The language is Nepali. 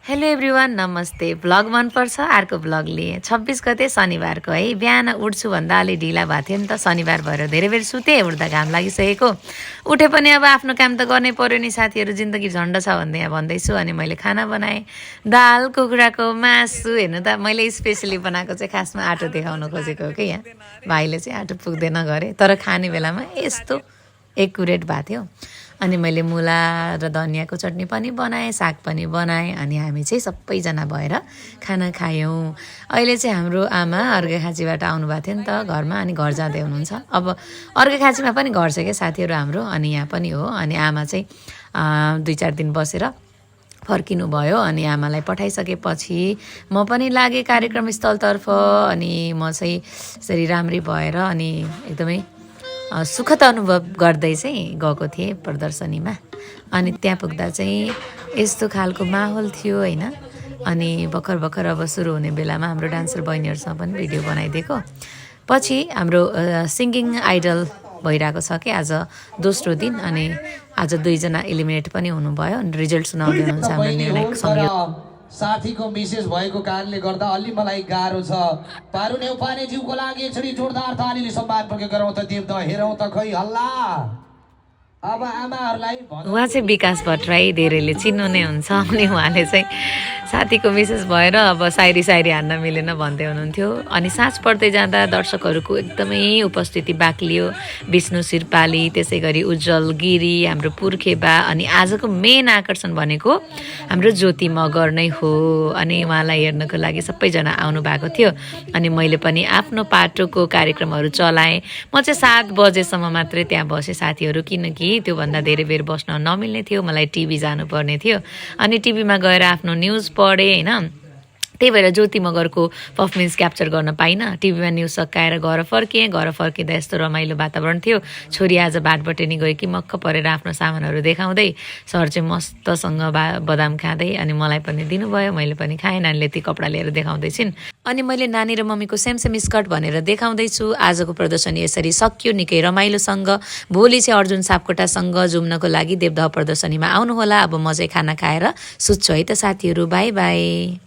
हेलो एभ्रिवान नमस्ते। भ्लग मनपर्छ अर्को भ्लग लिए 26 गते शनिबारको है। बिहान उठ्छु भन्दा अलि ढिला भएको थियो नि त, शनिबार भएर धेरै बेर सुतेँ। उठ्दा घाम लागिसकेको, उठे पनि अब आफ्नो काम त गर्नै पर्यो नि। साथीहरू जिन्दगी झन्ड छ भन्दै यहाँ भन्दैछु। अनि मैले खाना बनाएँ, दाल कुखुराको मासु। हेर्नु त मैले स्पेसली बनाएको चाहिँ खासमा आटो देखाउन खोजेको हो कि यहाँ भाइले चाहिँ आटो पुग्दैन गरे, तर खाने बेलामा यस्तो एकुरेट भएको थियो। अनि मैले मुला र धनियाँको चटनी पनि बनाएँ, साग पनि बनाएँ। अनि हामी चाहिँ सबैजना भएर खाना खायौँ। अहिले चाहिँ हाम्रो आमा अर्घाखाँचीबाट आउनुभएको थियो नि त घरमा, अनि घर जाँदै हुनुहुन्छ। अब अर्घाखाँचीमा पनि घर छ क्या साथीहरू हाम्रो, अनि यहाँ पनि हो। अनि आमा चाहिँ 2-4 दिन बसेर फर्किनु भयो। अनि आमालाई पठाइसकेपछि म पनि लागेँ कार्यक्रम स्थलतर्फ। अनि म चाहिँ यसरी राम्री भएर अनि एकदमै सुखद अनुभव गर्दै चाहिँ गएको थिएँ प्रदर्शनीमा। अनि त्यहाँ पुग्दा चाहिँ यस्तो खालको माहौल थियो होइन। अनि भर्खर अब सुरु हुने बेलामा हाम्रो डान्सर बहिनीहरूसँग पनि भिडियो बनाइदिएको। पछि हाम्रो सिङ्गिङ आइडल भइरहेको छ कि आज दोस्रो दिन। अनि आज 2 जना एलिमिनेट पनि हुनुभयो। अनि रिजल्ट सुनाउँदै हुनुहुन्छ हाम्रो निर्णायक संयोजक। साथीको मिसेस भएको कारणले गर्दा अलि मलाई गाह्रो छ। पारु नेउपाने ज्यूको लागि एकचोटि जोरदार तालीले सम्मान प्रयोग गरौँ त। देव त हेरौँ त खै हल्ला। अब आमाहरूलाई उहाँ चाहिँ विकास भट्टराई, धेरैले चिन्नु नै हुन्छ। अनि उहाँले चाहिँ साथीको मिसेस भएर अब सायरी हान्न मिलेन भन्दै हुनुहुन्थ्यो। अनि साँझ पर्दै जाँदा दर्शकहरूको एकदमै उपस्थिति बाक्लियो। विष्णु सिरपाली, त्यसै गरी उज्जवल गिरी, हाम्रो पुर्खेबा। अनि आजको मेन आकर्षण भनेको हाम्रो ज्योति मगर नै हो। अनि उहाँलाई हेर्नको लागि सबैजना आउनु भएको थियो। अनि मैले पनि आफ्नो पाटोको कार्यक्रमहरू चलाएँ। म चाहिँ 7 बजेसम्म मात्रै त्यहाँ बसेँ साथीहरू, किनकि त्योभन्दा धेरै बेर बस्न नमिल्ने थियो। मलाई टिभी जानुपर्ने थियो। अनि टिभीमा गएर आफ्नो न्युज पढेँ होइन। त्यही भएर ज्योति मगरको पर्फर्मेन्स क्याप्चर गर्न पाइनँ। टिभीमा न्युज सकाएर घर फर्किँदा यस्तो रमाइलो वातावरण थियो। छोरी आज भाटबटे नि गयो कि मक्ख परेर आफ्नो सामानहरू देखाउँदै। सर चाहिँ मस्तसँग बदाम खाँदै अनि मलाई पनि दिनुभयो, मैले पनि खाएँ। नानीले ती कपडा लिएर देखाउँदैछिन्। अनि मैले नानी र मम्मीको सेम स्कर्ट भनेर देखाउँदैछु। आजको प्रदर्शनी यसरी सकियो, निकै रमाइलोसँग। भोलि चाहिँ अर्जुन सापकोटासँग जुम्नको लागि देवदह प्रदर्शनीमा आउनुहोला। अब म चाहिँ खाना खाएर सुत्छु है त साथीहरू। By by.